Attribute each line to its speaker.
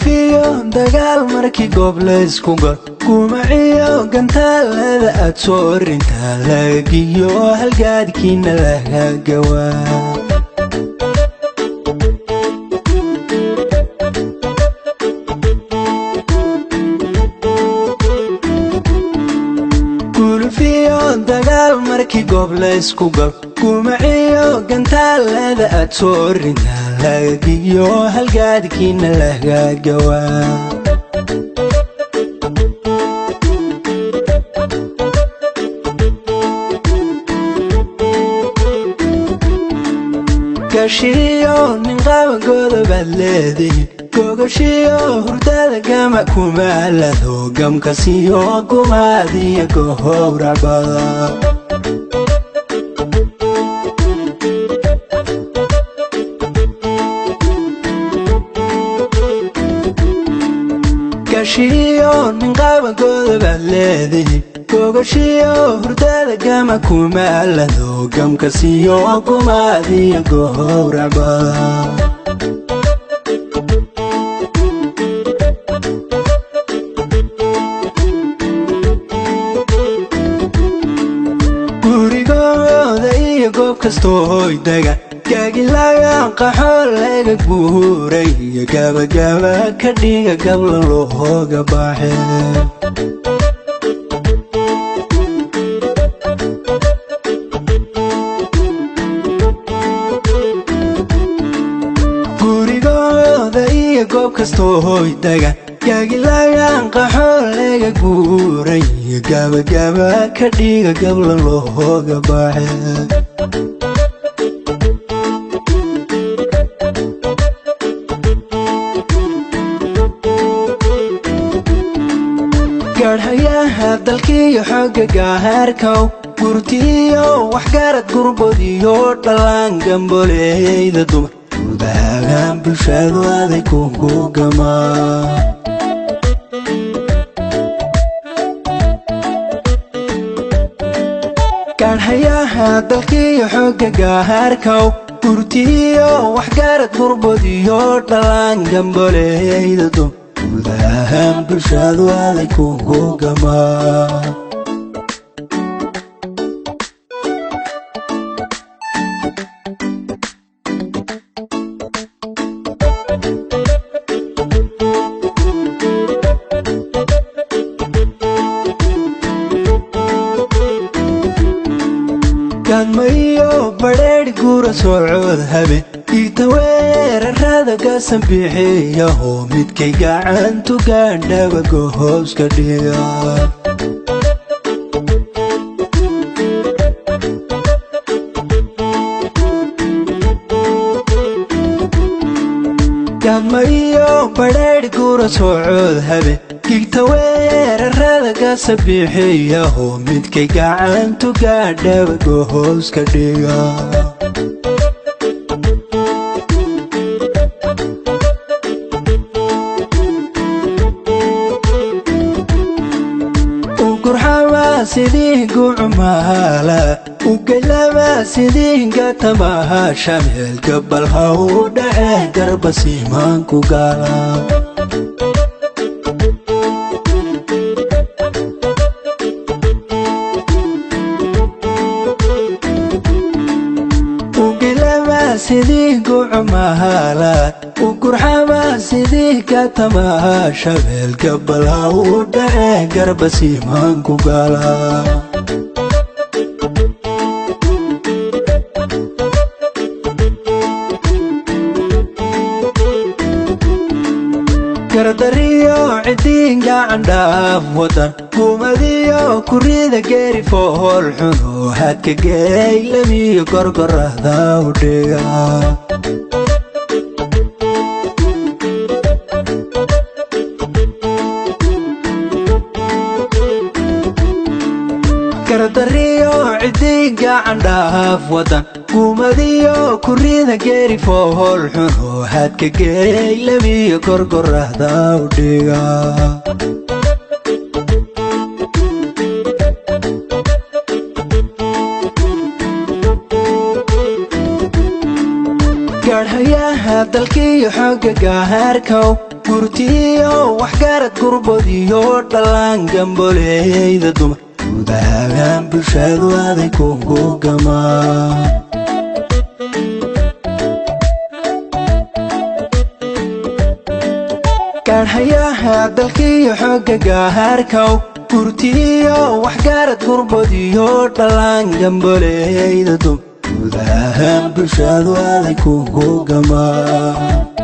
Speaker 1: Gulufiyo dagaal markii goob laysku gal, gumaciyo gantaalada aad soo rintaa lagagiyo halgaadkiina laga gawaa. Gulufiyo dagaal markii goob laysku gal, gumaciyo gantaalada aad soo rintaa lagagiyo halgaadkiina laga gawaa. Gashiyo ninqaba godobaad leedihin, gogashiyo hurdada gama kumaalado, gamka siyo gumaadiyo gohowracbada. Gashiyo ninqaba godobaad leedihin, gogashiyo hurdada gama kumaalado, gamka siyo gumaadiyo gohowracbada. Gurigooda iyo goob kastoo hoy dega, gaagilaga qaxoo laga guuray iyo gabagaba ka dhiga gabla looga baxe. Gurigooda iyo goob kastoo hoy dega, gaagilaga qaxoo laga guuray iyo gabagaba ka dhiga gabla looga baxe. Gaadhayaha dalkiiyo xooga gahaarkow, gurtiyo waxgarad gurbodiyo dhallaan gamboleyda dumar, guudaagaan bulshadu aday kugu gamaa. Gaadhayaha dalkiiyo xooga gahaarkow, gurtiyo waxgarad gurbodiyo dhallaan gamboleyda dumar, guudahaan bulshadu aday kugu gamaa. Gaadmayo badheedh guura socod habe igta weerarada gasan bixiyaho, midkay gacantu gaadhaba gohooska dhiga. Gaadmayo badheedh guura socod habe gigta weerarada gasa bixiyaho, midkay gacantu gaadhaba gohooska dhiga. Ugurxama sidii gucumaala ugaylama sidii gatamaha shameel gabal ha u dhace garba siimaanku gaala. Ugaylama sidii gucumahala ugurxama sidii gatamaha shameel gabal ha u dhace garba siimaanku gaala. Gardariyo cidiin gacan dhaaf wadan gumadiyo kurida geeri fool xuno hadka geylamiyo gorgorada u dhiga. Gardariyo cidiin gacan dhaaf wadan gumadiyo kurida geeri fool xuno hadka geylamiyo gorgorada u dhiga. Gaadhayaha dalkiiyo xooga gahaarkow, Gurtiyo waxgarad, gurbadiyo dhallaan, gamboleyda dumar, guud ahaan bulshadu aday kugu gamaa. Gaadhayaha dalkiyo xooga gaharkow, gurtiyo waxgarad, gurbadiyo dhallaan, gamboleyda dumar, guud ahaan bulshadu aday kugu gamaa.